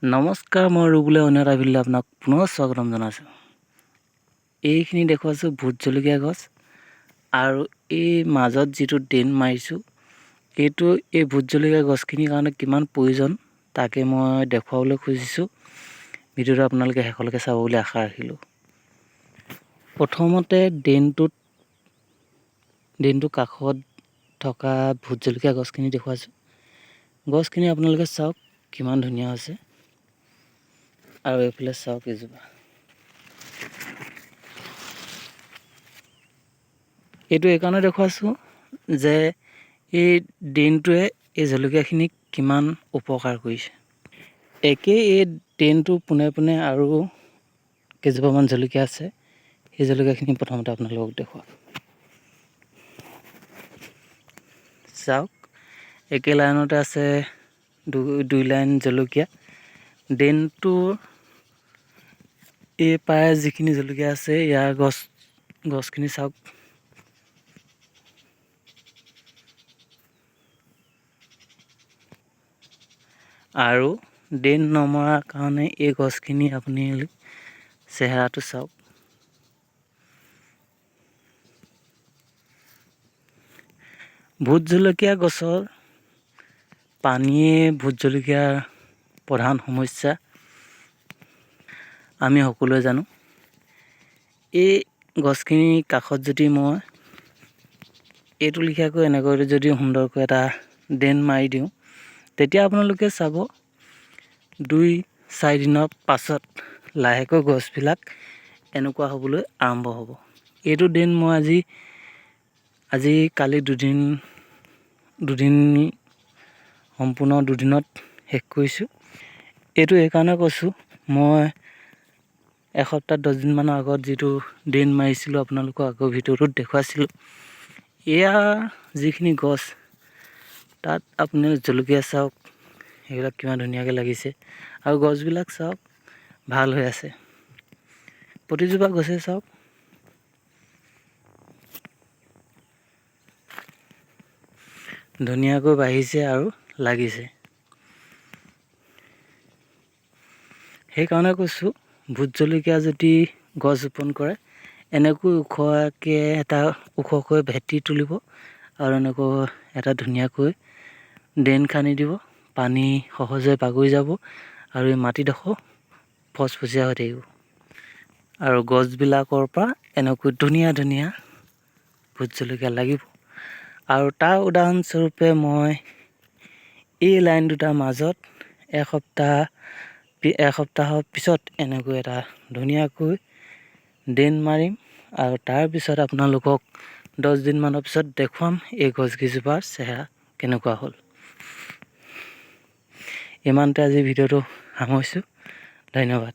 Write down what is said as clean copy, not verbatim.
নমস্কাৰ, মই ৰুবুলে অন্য এটা ভিডিঅ'লৈ আপোনাক পুনৰ স্বাগতম জনাইছোঁ। এইখিনি দেখুৱাইছোঁ ভোট জলকীয়া গছ আৰু এই মাজত যিটো ড্ৰেইন মাৰিছোঁ, এইটো এই ভোট জলকীয়া গছখিনিৰ কাৰণে কিমান প্ৰয়োজন, তাকে মই দেখুৱাবলৈ খুজিছোঁ। ভিডিঅ'টো আপোনালোকে শেষলৈকে চাব বুলি আশা ৰাখিলোঁ। প্ৰথমতে ড্ৰেইনটোৰ কাষত থকা ভোট জলকীয়া গছখিনি দেখুৱাইছোঁ। গছখিনি আপোনালোকে চাওক, কিমান ধুনীয়া হৈছে। আৰু এইফালে চাওক এজোপা। এইটো এইকাৰণে দেখুৱাইছোঁ যে এই ড্ৰেইনটোৱে এই জলকীয়াখিনিক কিমান উপকাৰ কৰিছে। একেই এই ড্ৰেইনটোৰ পোনে পোনে আৰু কেইজোপামান জলকীয়া আছে। সেই জলকীয়াখিনি প্ৰথমতে আপোনালোকক দেখুৱাম। চাওক, একে লাইনতে আছে দুই লাইন জলকীয়া। ড্ৰেইনটোৰ এই পাৰে যিখিনি জলকীয়া আছে, ইয়াৰ গছখিনি চাওক। আৰু ড্ৰেইন নমৰাৰ কাৰণে এই গছখিনি আপুনি চেহেৰাটো চাওক। ভোট জলকীয়া গছৰ পানীয়ে ভোট জলকীয়াৰ প্ৰধান সমস্যা, আমি সকলোৱে জানো। এই গছখিনিৰ কাষত যদি মই এইটো লিখীয়াকৈ এনেকৈ যদি সুন্দৰকৈ এটা ড্ৰেইন মাৰি দিওঁ, তেতিয়া আপোনালোকে চাব, 2-4 দিনৰ পাছত লাহেকৈ গছবিলাক এনেকুৱা হ'বলৈ আৰম্ভ হ'ব। এইটো ড্ৰেইন মই আজি কালি দুদিন দুদিন সম্পূৰ্ণ দুদিনত শেষ কৰিছোঁ। এইটো এইকাৰণে কৈছোঁ, মই এসপ্তাহ 10 দিনমানৰ আগত যিটো ড্ৰেইন মাৰিছিলোঁ, আপোনালোকক আগৰ ভিডিঅ'টোত দেখুৱাইছিলোঁ। এয়া যিখিনি গছ, তাত আপুনি জলকীয়া চাওক, সেইবিলাক কিমান ধুনীয়াকৈ লাগিছে আৰু গছবিলাক চাওক, ভাল হৈ আছে। প্ৰতিজোপা গছে চাওক, ধুনীয়াকৈ বাঢ়িছে আৰু লাগিছে। সেইকাৰণে কৈছোঁ, ভোট জলকীয়া যদি গছ ৰোপণ কৰে, এনেকৈ ওখকৈ এটা ওখকৈ ভেটি তুলিব আৰু এনেকৈ এটা ধুনীয়াকৈ ড্ৰেইন খান্দি দিব। পানী সহজে বাগৰি যাব আৰু এই মাটিডোখৰ ফচফচীয়া হৈ থাকিব আৰু গছবিলাকৰ পৰা এনেকৈ ধুনীয়া ধুনীয়া ভোট জলকীয়া লাগিব। আৰু তাৰ উদাহৰণস্বৰূপে মই এই লাইন দুটাৰ মাজত এসপ্তাহৰ পিছত এনেকৈ এটা ধুনীয়াকৈ ড্ৰেইন মাৰিম আৰু তাৰপিছত আপোনালোকক 10 দিনমানৰ পিছত দেখুৱাম এই গছকেইজোপাৰ চেহেৰা কেনেকুৱা হ'ল। ইমানতে আজি ভিডিঅ'টো সামৰিছোঁ। ধন্যবাদ।